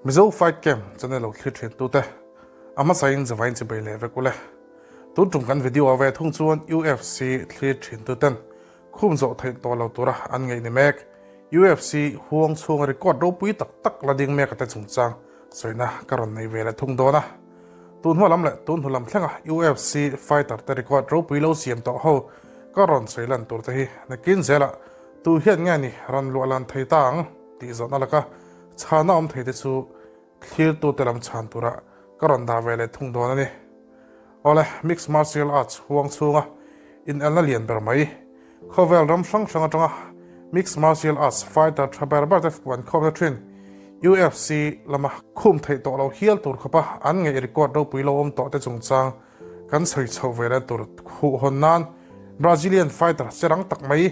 Mizo Fight Camp channel lo thlir thin tute a hmasain zavain chi bei leh vek ule. Tun tum kan video a ve thung chuan UFC thlir thin tuten khum zawh theih tawh lo tura an ngaih ni mek. UFC huang chhunga record ropui tak tak la ding mek ate chungchang sawina ka rawn nei ve leh thung dawn a. Tun hma lam leh tun hnu lam thlenga UFC fighter te record ropui lo siam tawh ho ka rawn sawi lan tur te hi nakin zelah tu hian nge ni rawn luah lan thei ta ang tih zawhna laka chhana awm thei te chu thlirtute lam chhan tura ka rawn dah ve leh thung dawn a ni. Awle, Mixed Martial Arts huang chhunga inelna lian ber mai, khawvel ram hrang hrang atanga Mixed Martial Arts fighter tha ber ber te fuan khawmna thin UFC lama khum theih tawh lo hial tur khawpa an ngaih record ropui lo awm tawh te chungchang kan sawi chhoh ve leh tur khuhhawn nan Brazilian fighter che rang tak mai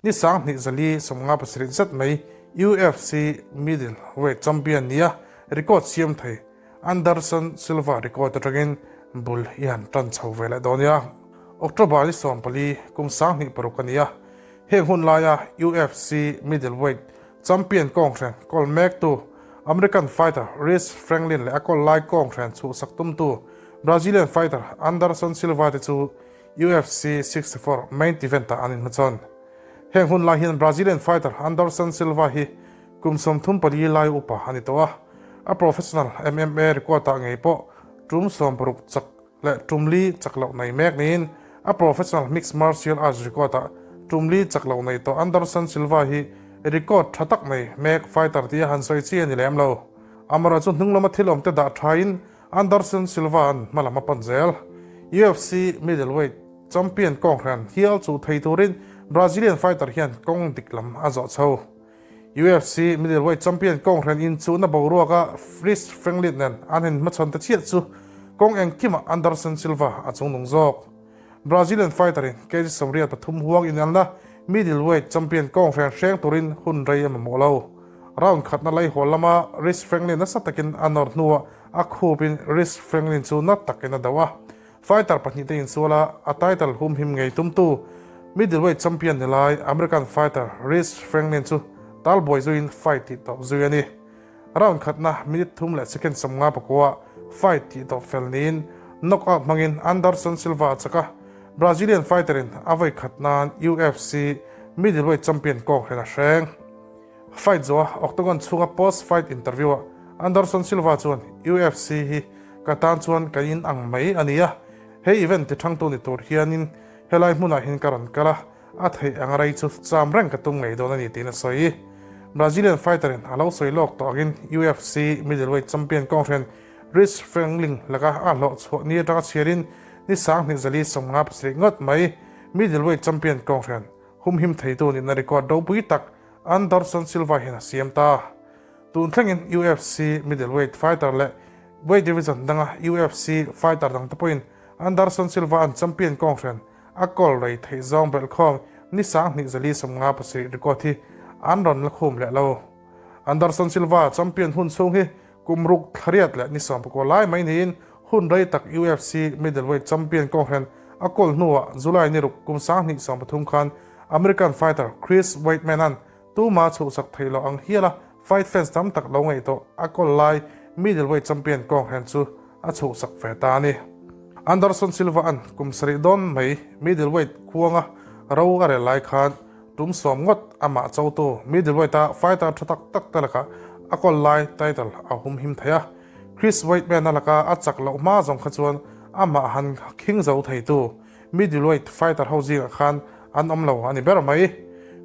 ni 2457 zet mai UFC middleweight champion nia record siam thei Anderson Silva record atangin bul i han tan chho ve leh dawn nia. October ni 14 kum 2006 a ni a, heng hun laia UFC middleweight champion kawnghren kawl mektu American fighter Rhys Franklin leh a kawl lai kawnghren chhuhsak tumtu Brazilian fighter Anderson Silva te chu UFC 64 main event-ah an inhmachhawn. Heng hun lai hian Brazilian fighter Anderson Silva hi Kum 34 lai upa a ni tawh a, a professional MMA record-ah ngei pawh tum 60 chak leh tum li chak loh nei mek niin a professional mixed martial arts record-ah tum li chak loh nei tawh Anderson Silva hi record tha tak nei mek fighter tia han sawi chi a ni lem lo. Amaherawhchu chu hnung lama thil awmte dah thain Anderson Silva-a'n hma lam a pan zel. UFC middleweight champion kawnghran hial chu thei turin Brazilian fighter hian kawng dik lam a zawh chho. UFC middleweight champion kawnghran inchuhna boruaka Rhys Franklin nen an inhmachhawn ta chiah chu kawng engkimah Anderson Silva a chungnung zawk. Brazilian fighter in kg 83 huang inelna middleweight champion kawnghran hreng turin hun rei a mamawh lo. Round khatna laihawl lama Rhys Franklin nasa takin a nawr hnuah a khupin Rhys Franklin chu na takin a do a. Fighter pahnihte insual a, a title humhim ngei tumtu middleweight champion ni lai American fighter Rhys Franklin chu talbuai zuiin fight tih tawp zui a ni. Round khatna minute thum leh second 59 fight tih tawp fel niin knockout hmangin Anderson Silva a chak a, Brazilian fighter in a vawi khat nan UFC middleweight champion kawnghren a hreng. Fight zawha Octagon chhunga post-fight interview-ah Anderson Silva chuan, UFC hi ka tan chuan ka in ang mai a ni a, he event ti thangtu ni tur hianin helai hmunah hian ka rawn kal a, a theih ang rei chu cham reng ka tum ngei dawn a ni tiin a sawi. Brazilian fighter-in a lo sawi lawk tawh angin UFC middleweight champion kawnghrian Rich Franklin laka a hlawh chhuah ni atanga chhiarin ni 2457 ngawt mai middleweight champion kawnghrian humhim theitu nihna record ropui tak Anderson Silva hian a siam ta. Tun thlengin UFC middleweight fighter leh weight division danga UFC fighter dangte pawhin Anderson Silva an champion kawnghrian a kawl rei theih zawng belhkhawm ni 2457 record hi an rawn la khum leh lo. Anderson Silva champion hun chhung hi kum ruk thlariat leh ni 19 lai mai niin hun rei tak UFC middleweight champion kawnghrian a kawl hnuah July ni ruk kum 2023 khan American fighter Chris Weidman-a'n tuma chhuhsak theih loh ang hiala fight fans tam tak lo ngaih tawh a kawl lai middleweight champion kawnghrian chu a chhuhsak ve ta a ni. Anderson Silva-a'n kum sarih dawn mai middleweight khuanga ro a rel lai khan tum sawm ngawt amah chotu middleweight-a fighter tha tak tak te lakah a kawl lai title a humhim thei a. Chris Weidman-a laka a chak loh hma zawng kha chuan amah han khing zo theitu Middleweight fighter ho zingah khan an awm lo a ni ber mai.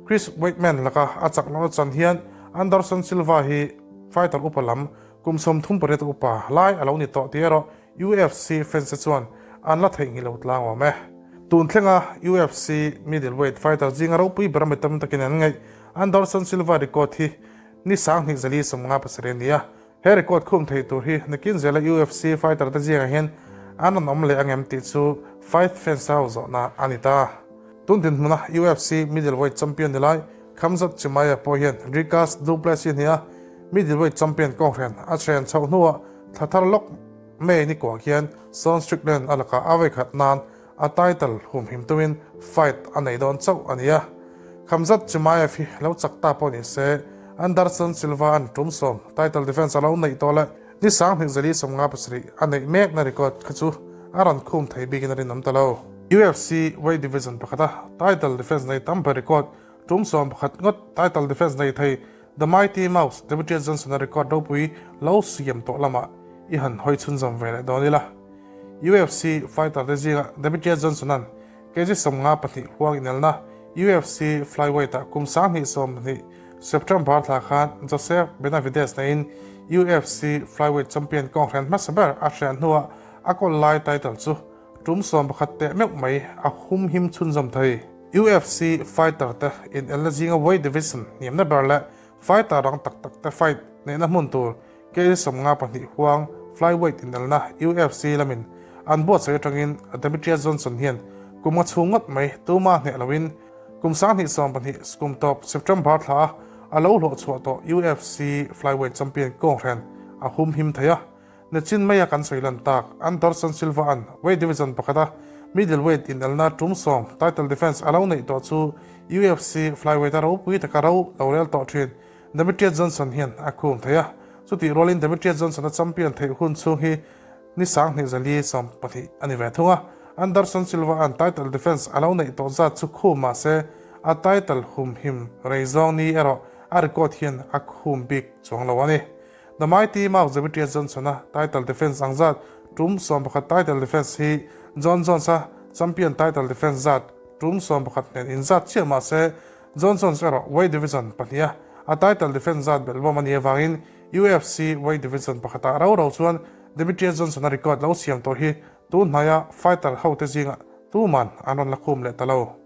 Chris Weidman laka a chak lohna chan hian Anderson Silva hi fighter upa lam kum 38 upa lai a lo ni tawh tih erawh UFC fans te chuan an la theihnghilh lo tlang awm e. Tun thlenga UFC middleweight fighter zinga ropui ber mi tam takin an ngaih Anderson Silva record hi ni 2457 a ni a, He record khum thei tur hi nakin zela UFC fighter te zingah hian an rawn awm leh angem tih chu fight fans ho zawhna a ni ta. Tun dinhmuna UFC middleweight champion ni lai Khamzat Chimaev pawh hian Dricus Du Plessis hnia middleweight champion kawnghrian a hren chhoh hnuah thla thar lawk May ni kuah khian Sean Strickland a lakah a vawikhat nan a title humhim tumin fight a nei dawn chauh a ni a. Khamzat Chimaev hi lo chak ta pawh ni se. Anderson Silva an tum sawm title defence a lo neih tawh leh ni 2057 a neih mekna record kha chu a rawn khum thei bikin a rinawm ta lo. UFC weight division pakhata title defence nei tam ber record tum 11 ngawt title defence nei thei The Mighty Mouse Demetrious Johnson-a record ropui lo siam tawh lamah i han hawi chhunzawm ve leh dawn ila. UFC fighter te zinga Demetrious Johnson-a'n kg 52 huang inelna UFC flyweight-ah kum 2012 September thla khan Joseph Benavidez neiin UFC flyweight champion kawnghren hmasa ber a hriat hnuah a kawl lai title chu tum 11 teh meuh mai a humhim chhunzawm thei. UFC fighter te inelna zinga weight division hniamna ber leh fighter rang tak tak te fight neihna hmun tur kg 52 huang flyweight inelna UFC lamin an buatsaih atangin Demetrious Johnson hian kum nga chhung ngawt mai tuma hneh loin kum 2012 kum tawp September thla a a lo hlawh chhuah tawh UFC flyweight champion kawnghren a humhim thei a. Nachin maia kan sawi lan tak, Anderson Silva-a'n weight division pakhata middleweight inelna tum sawm title defence a lo neih tawh chu UFC flyweight-a ropui taka ro lo rel tawh thin Demetrious Johnson hian a khum thei a. Chutih rualin Demetrious Johnson-a champion theih hun chhung hi ni 2012 a ni ve thung a. Anderson Silva-a'n title defence a lo neih tawh zat chu khum mah se a title humhim rei zawng ni erawh a record hian a khum bik chuang lo a ni. The Mighty Mouse Demetrious Johnson-a title defence ang zat tum 11 title defence hi Jon Jones-a champion title defence zat tum 11 nen inzat chiah mah se Jon Jones erawh weight division pahniha a title defence zat belhbawm a nih avangin UFC weight division pakhatah rau rau chuan Demetrious Johnson-a record lo siam tawh hi tun hnaia fighter hote zingah tuman an rawn la khum leh ta lo.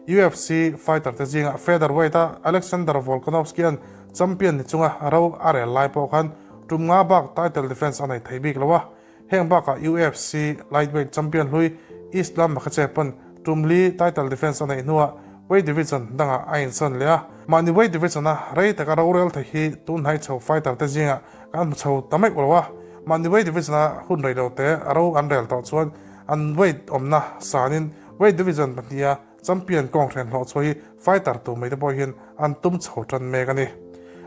UFC fighter te zingah featherweight-a Alexander Volkanovski-a'n champion ni chunga ro a rel lai pawh khan tum nga bak title defence a nei thei bik lo a. Heng bakah UFC lightweight champion hlui Islam Makhachev pawn tum li title defence a neih hnuah weight division dangah a insawn leh a. Mahni weight division-a rei taka ro rel thei hi tun hnai chho fighter te zingah kan hmu chho ta meuh lo a. Mahni weight division-a hun rei lo te ro an rel tawh chuan an weight awmna sanin Weight division pahniha champion kawnghren hlawh chhuah hi fighter tur mai te pawh hian an tum chho tan mek a ni.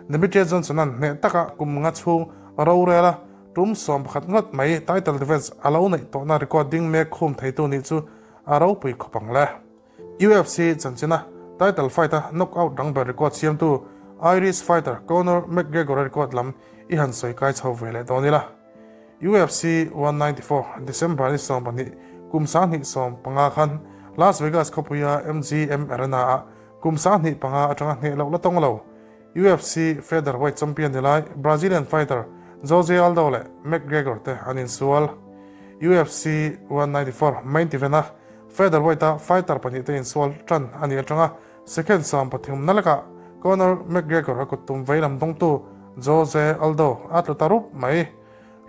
Demetrious Johnson-a'n hneh taka kum nga chhung rorel a tum 11 ngawt mai title defence a lo neih tawhna record ding mek khum theitu nih chu a ropui khawp ang le. UFC chanchina title fight-a knockout dang ber record siamtu Irish fighter Conor McGregor-a record lam i han sawi kai chho ve leh dawn ila. UFC 194 December ni 12 kum 2015 khan Las Vegas khawpuia MGM Arena-ah kum 25 atanga hneh loh la tawng lo UFC featherweight champion ni lai Brazilian fighter Jose Aldo leh McGregor te an insual. UFC 194 main event-a featherweight-a fighter pahnih te insual tan a nih atanga second 33 lakah Conor McGregor a kut tum vei lam dawngtu Jose Aldo a tlu ta rup mai.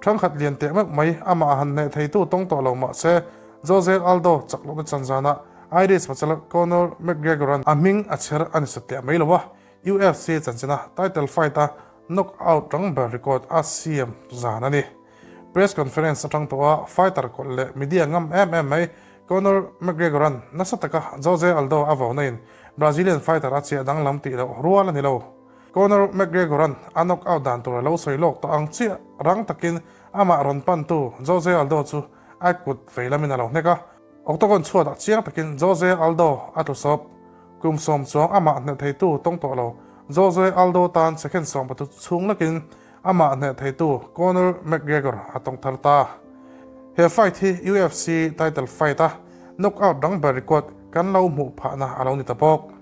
Thangkhat lian teh meuh mai amah a han hneh theitu tawng tawh lo mah se Jose Aldo chak lohna chan zanah Irish pachal Conor McGregor-a'n a hming a chher a ni sa teh mai lo a, UFC chanchina title fight-a knockout rang ber record a siam zan a ni. Press conference atang tawha fighter kawlh leh media ngam em em mai Conor McGregor-a'n nasa taka Jose Aldo a vo naiin Brazilian fighter a chiah danglam tih loh rual a ni lo. Conor McGregor-a'n a knockout dan tur a lo sawi lawk tawh ang chiah rang takin amah rawn pantu Jose Aldo chu a kut vei lamin a lo hnek a. Octagon chhuatah chiang takin Jose Aldo a tlu sawp. Kum sawm chuang amah hneh theitu tawng tawh lo Jose Aldo tan second 13 chhung lakin amah hneh theitu Conor McGregor a tawng thar ta. He fight hi UFC title fight a knockout dang ber record kan lo hmuh phahna a lo ni ta bawk.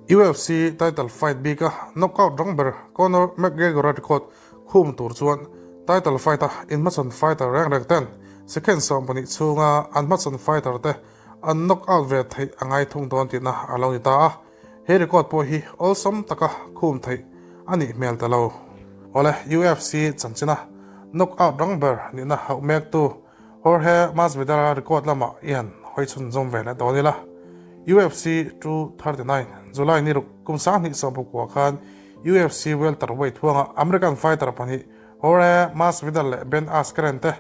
UFC title fight bika knockout dang ber Conor McGregor-a record khum tur chuan title fight a inhmachhawn fighter reng reng ten second 12 chhunga an hmachhawn fighter te an knockout ve theih a ngai thung dawn tihna a lo ni ta a. He record pawh hi awlsam taka khum theih a nih hmel ta lo. Awle, UFC chanchina knockout rang ber nihna hauh mektu Jorge Masvidal-a record lamah i han hawi chhunzawm ve leh dawn ila. UFC 239, July ni ruk kum 2019 khan UFC welterweight huanga American fighter pahnih Jorge Masvidal leh Ben Askren te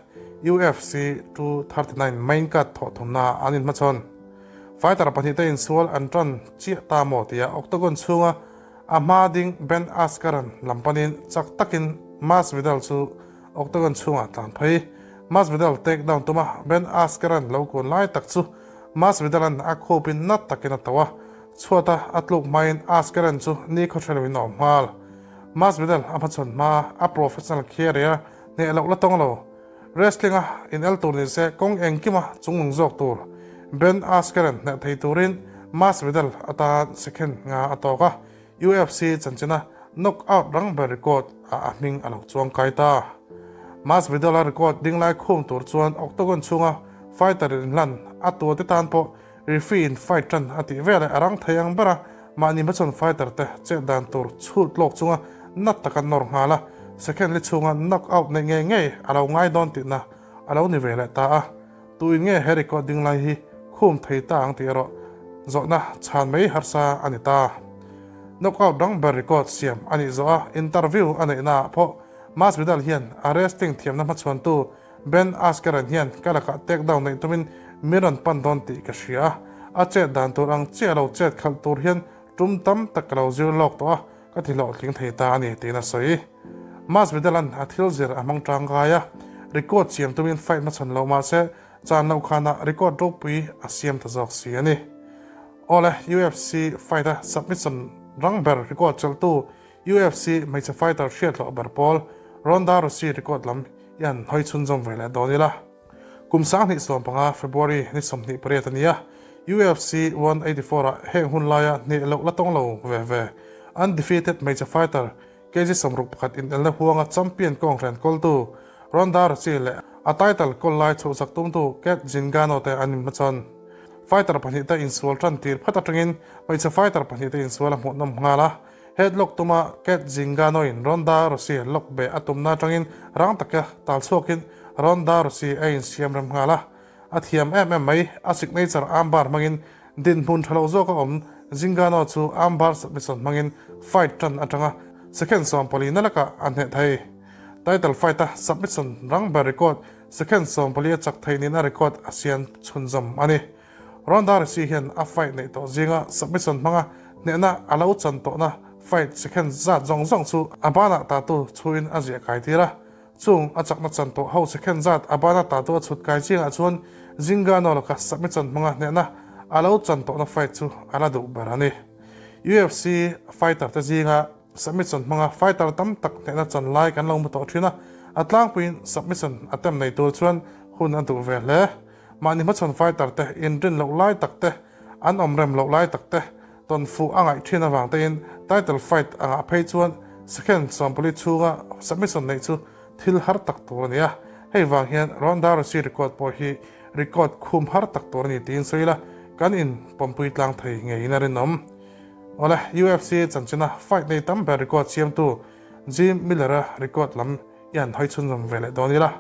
UFC 239 main card thawh thumna an inhmachhawn. Fighter pahnih te insual an tan chiah ta maw tia octagon chhunga. A hma ding Ben Askren lam panin chak takin Masvidal chu octagon chhungah tlan phei. Masvidal take down tuma Ben Askren lo kun lai tak chu Masvidal-a'n a khupin nat takin a to a, chhuata a tluk hmain Askren chu ni khawhre loin a awm nghal. Masvidal a hmachhawn hma a professional career hneh loh la tawng lo. Wrestling-a inel tur ni se kawng engkima chungnung zawk tur Ben Askren hneh thei turin Masvidal atan second nga a tawk a, UFC chanchina knockout rang ber record ah a hming a lo chuang kai ta. Masvidal-a record ding lai khum tur chuan octagon chhunga fighter inhlan a tuate tan pawh referee in fight tan a tih veleh a rang thei ang ber a, mahni hmachhawn fighter te chet dan tur chhut lawk chunga nat taka nawr nghal a, second li chhunga knockout neih ngei ngei a lo ngai dawn tihna a lo ni ve leh ta a. Tuin nge he record ding lai hi khum thei ta ang tih erawh zawhna chhan mai harsa a ni ta. Knockout dang ber record siam a nih zawh a, interview a neihna ah pawh Masvidal hian a wrestling thiamna hmachhuantu Ben Askren hian ka lakah takedown neih tumin min rawn pan dawn tih ka hria a, a chet dan tur ang chiah lo chet khalh tur hian tum tam tak ka lo zir lawk tawh a, ka ti hlawhtling thei ta a ni tiin a sawi. Masvidal-a'n a thil zir a hmang tangkai a, record siam tumin fight hmachhawn lo mah se chan loh khanah record ropui a siam ta zawk si a ni. Awle, UFC fight-a submission rang ber record chelhtu UFC hmeichhe fighter hriatloh ber pawl Ronda Rousey record lam i han hawi chhunzawm ve leh dawn ila. Kum 2015 February ni 28 a ni a, UFC 184 ah heng hun laia hneh loh la tawng lo ve ve undefeated hmeichhe fighter KG 61 inelna huanga champion kawnghren kawltu Ronda Rousey leh a title kawl lai chhuhsak tumtu Kat Zingano te an inhmachhawn. Fighter pahnihte insual tan tir phat atangin hmeichhe fighter pahnihte insual a hmuhnawm nghal a, Headlock tuma Kat Zingano-in Ronda Rousey lock beh a tumna atangin rang taka tal chhuakin Ronda Rousey a insiam rem nghal a. A thiam em em mai, a signature armbar hmangin dinhmun tha lo zawka awm Zingano chu armbar submission hmangin fight tan atanga second 14 na lakah a hneh thei. Title fight-a submission rang ber record second 14 a chak thei niin a record a siam chhunzawm a ni. Ronda Rousey hian a fight neih tawh zinga submission hmanga hnehna a lo chan tawhna fight second zat zawng zawng chu a banah tatu chhuin a ziah kai tir a. Chung a chakna chan tawh ho second zat a banah tatu a chhut kai zingah chuan Zingano laka submission hmanga hnehna a lo chan tawhna fight chu a la duh ber a ni. UFC fighter te zinga submission hmanga fighter tam tak hnehna chan lai kan lo hmu tawh thin a, a tlangpuiin submission attempt nei tur chuan hun a duh ve hle. Mahni hmachhawn fighter te inrin loh lai tak te, an awm rem loh lai tak te tawn fuh a ngaih thin avang tein title fight angah phei chuan second 40 chhunga submission neih chu thil har tak tur a ni a. Hei vang hian Ronda Rousey record pawh hi record khum har tak tur a ni tiin sawi ila kan in pawmpui tlang thei ngeiin a rinawm. Awle, UFC chanchina fight nei tam ber record siamtu Jim Miller-a record lam i han hawi chhunzawm ve leh dawn ila.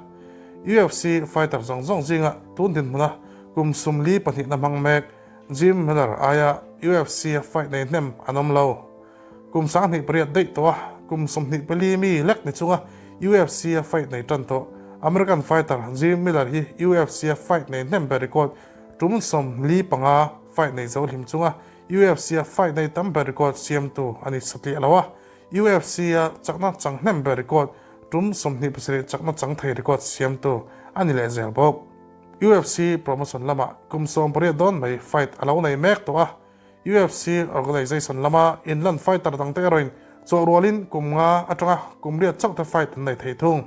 UFC fighter zawng zawng zinga tun dinhmuna kum 42 na hmang mek Jim Miller aia UFC a fight nei hnem an awm lo. Kum 28 daih tawh a, kum 24 mi lek ni chunga UFC a fight nei tan tawh American fighter Jim Miller hi UFC a fight nei hnem ber record tum 45 fight nei zo hlim chunga UFC a fight nei tam ber record siamtu a ni satliah lo a. UFC a chakna chang hnem ber record tum 27 chakna chang thei record siamtu a ni leh zel bawk. UFC promotion lamah kum 18 dawn mai fight a lo nei mek tawh a, UFC organization lama inlan fighter dangte erawhin chawh rualin kum nga atanga kum riat chauh te fight an nei thei thung.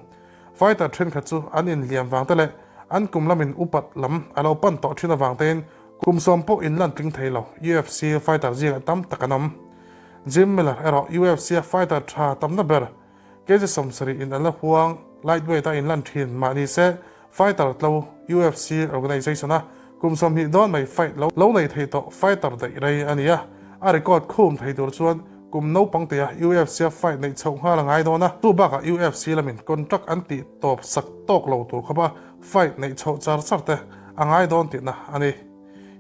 Fighter thenkhat chu an inhliam vang te leh an kum lamin upat lam a lo pan tawh thin avang tein kum sawm pawh inlan tling thei lo UFC fighter zingah tam tak an awm. Jim Miller erawh UFC-a fighter tha tamna ber kg 70 in an la huang lightweight-a inlan thin mah ni se fighter tlo UFC organization-a kum 20 dawn mai fight lo lo nei thei tawh fighter daih rei a ni a, a record khum thei tur chuan kum naupang tia UFC-a fight neih chhoh nghal a ngai dawn a, chu bakah UFC lamin contract an tih tawp sak tawk lo tur khawpa fight neih chhoh char char te a ngai dawn tihna a ni.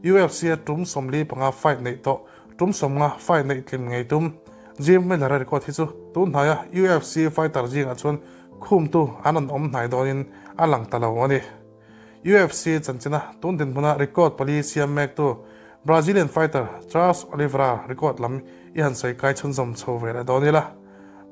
UFC-a tum 45 fight neih tawh Tum sawmnga fight neih tlim ngei tum. Jim Miller-a record hi chu tun hnaia UFC fighter zingah chuan khumtu an rawn awm hnai dawnin a lang ta lo a ni. UFC chanchina tun dinhmuna record pali siam mektu Brazilian fighter Charles Oliveira record lam i han sawi kai chhunzawm chho ve leh dawn ila.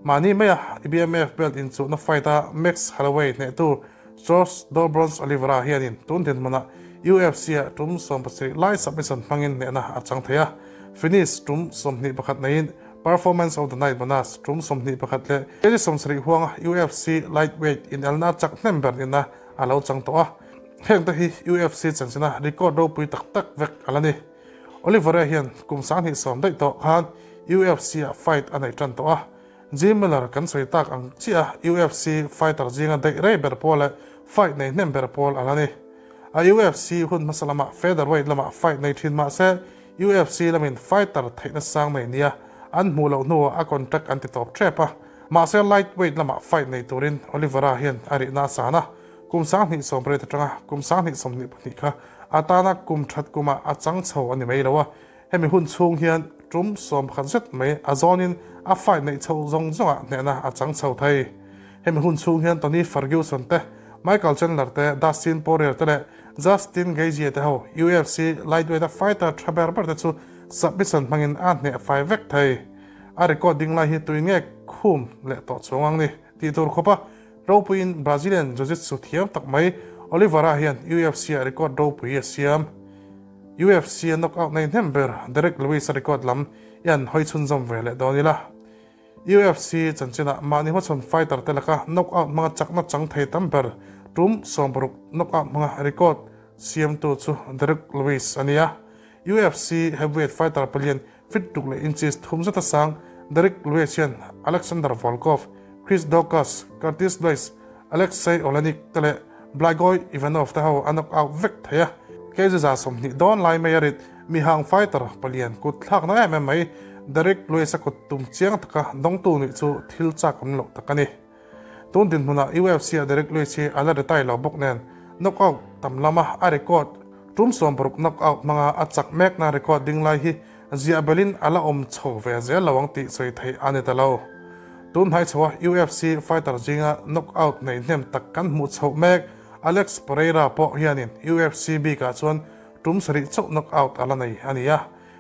Mahni maia IBMF belt inchuhna fight-a Max Holloway hnehtu Charles Do Bronx Oliveira hianin tun dinhmunah UFC-ah tum 70 lai submission hmangin hnehna a chang thei a, finish tum 21 neiin Performance of the Night bonus tum 21 leh kg 70 huanga UFC lightweight inelna chak hnem ber nihna a lo chang tawh a. Heng te hi UFC chanchina record ropui tak tak vek a la ni. Oliveira hian kum 2010 daih tawh khan UFC-ah fight a neih tan tawh a. Jim Miller kan sawi tak ang chiah a UFC fighter zinga daih rei ber pawl leh fight nei hnem ber pawl a la ni. A UFC hun hmasa lamah featherweight lamah fight nei thin mah se UFC lamin fighter theihna sang nei nia an hmuh loh hnuah a contract an ti tawp tep a. Mahse lightweight lamah fight nei turin Oliveira hian a rihna a san a. Kum 2018 atanga kum 2022 kha atana kum that kumah a chang chho a ni mai lo a. Hemi hun chhung hian tum 11 zet mai a zawnin a fight neih chhoh zawng zawngah hnehna a chang chho thei. Hemi hun chhung hian Tony Ferguson te, Michael Chandler te, Dustin Poirier te leh Justin Gaethje te ho UFC lightweight-a fighter tha ber ber te chu submission hmangin a hneh fai vek thei. A record ding lai hi tui nge khum leh tawh chuang ang ni tih tur khawpa ropuiin Brazilian Jiu-Jitsu thiam tak mai Oliveira hian UFC-ah record ropui a siam. UFC-a knockout nei hnem ber Derrick Lewis-a record lam i an hawi chhunzawm ve leh dawn ila. UFC chanchinah mahni hmachhawn fighter te laka knockout hmanga chakna chang thei tam ber tum 60 knockout hmanga record siamtu chu Derrick Lewis a ni a. UFC heavyweight fighter palian Fit tuk leh inches thum zeta sang Derrick Lewis hian Alexander Volkov, Chris Daukaus, Curtis Blaydes, Alexei Oleinik te leh Blagoy Ivanov te ho a knock out vek thei a. Kg 20 dawn lai mai a rit mihang fighter palian kut thlakna em em mai Derrick Lewis a kut tum chiang taka dawngtu nih chu thil chak awm loh tak a ni. Tun dinhmunah UFC-ah Derrick Lewis hi a la retire lo bawk nen knockout tam lama a record tum 60 knockout hmanga a chak mekna record ding lai hi ziah belin a la awm chho ve zel lo ang tih sawi theih a ni ta lo. Tun hnai chhoa UFC fighter zinga knockout nei hnem tak kan hmuh chhoh mek Alex Pereira pawh hianin UFC bikah chuan tum sarih chauh knockout a la nei a ni a.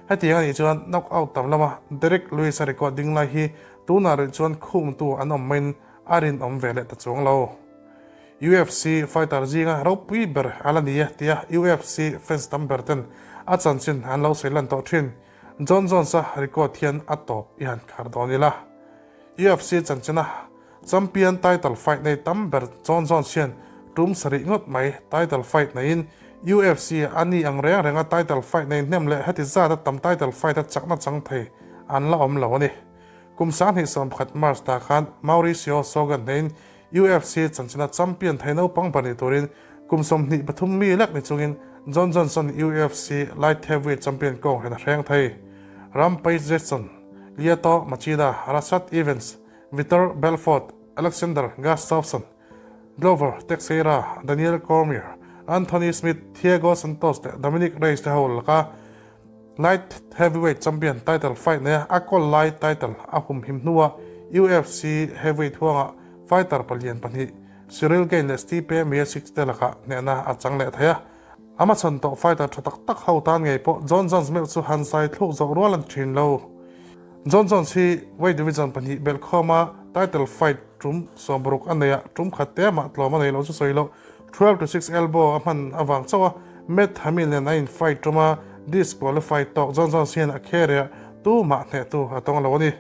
Hetiang a nih chuan knockout tam lama Derrick Lewis-a record ding lai hi Tunah rih chuan khumtu an awm maiin a rinawm ve leh ta chuang lo. UFC fighter zinga ropui ber a la ni e tia UFC fans tam ber ten a chanchin an lo sawi lan tawh thin. Jon Jones-a record hian a tawp i han khar dawn ila. UFC chanchina champion title fight nei tam ber Jon Jones hian tum sarih ngawt mai title fight neiin UFC a ni ang reng renga title fight nei hnem leh heti zata tam title fight a chakna chang thei an la awm lo a ni. Kum 2011 March ta khan Mauricio Shogun hnein UFC chanchina champion thei naupang ber ni turin kum 23 mi lek ni chungin Jon Johnson UFC light heavyweight champion kawng hian a hreng thei. Rampage Jackson, Lyoto Machida, Rashad Evans, Vitor Belfort, Alexander Gustafsson, Glover Teixeira, Daniel Cormier, Anthony Smith, Thiago Santos leh Dominick Reyes te ho laka Light Heavyweight Champion title fight neia a kawl lai title a humhim hnuah UFC heavyweight huangah fighter palian pahnih Ciryl Gane leh Stipe Miocic te lakah hnehna a chang leh thei a. A hmachhawn tawh fighter tha tak tak ho tan ngei pawh Jon Jones meuh chu han sai thluk zawh rual a ni thin lo. Jon Jones hi weight division pahnih belhkhawma title fight tum 60 a nei a, tum khat te mah tlawm a nei lo chu sawi loh. 12-6 elbow a hman avang chauh a, Matt Hamill nen a in-fight tum a, disqualify tawk Jon Jones hian a career tumah hnehtu a tawng lo a ni.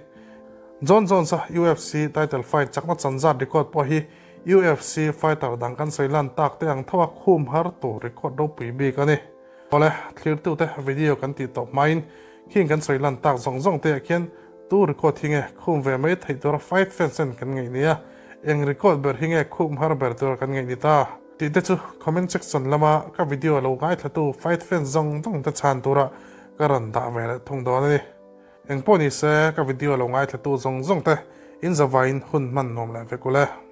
Jon Jones-a UFC title fight chakna chanzat record pawh hi UFC fighter dang kan sawi lan tak te ang tho a khum har tur record ropui bik a ni. Awle, thlirtute video kan tih tawp hmain khing kan sawi lan tak zawng zawng te ah khian tu record hi nge khum ve mai theih tura fight fans ten kan ngaih ni a, eng record ber hi nge khum har ber tura kan ngaih ni ta? Tih te chu comment section lama ka video lo ngaithlatu fight fans zawng zawng te chhan tura ka rawn dah ve leh thung dawn a ni. Engpawh ni se ka video lo ngaithlatu zawng zawng te in zavaiin hun hman nuam leh vek ule.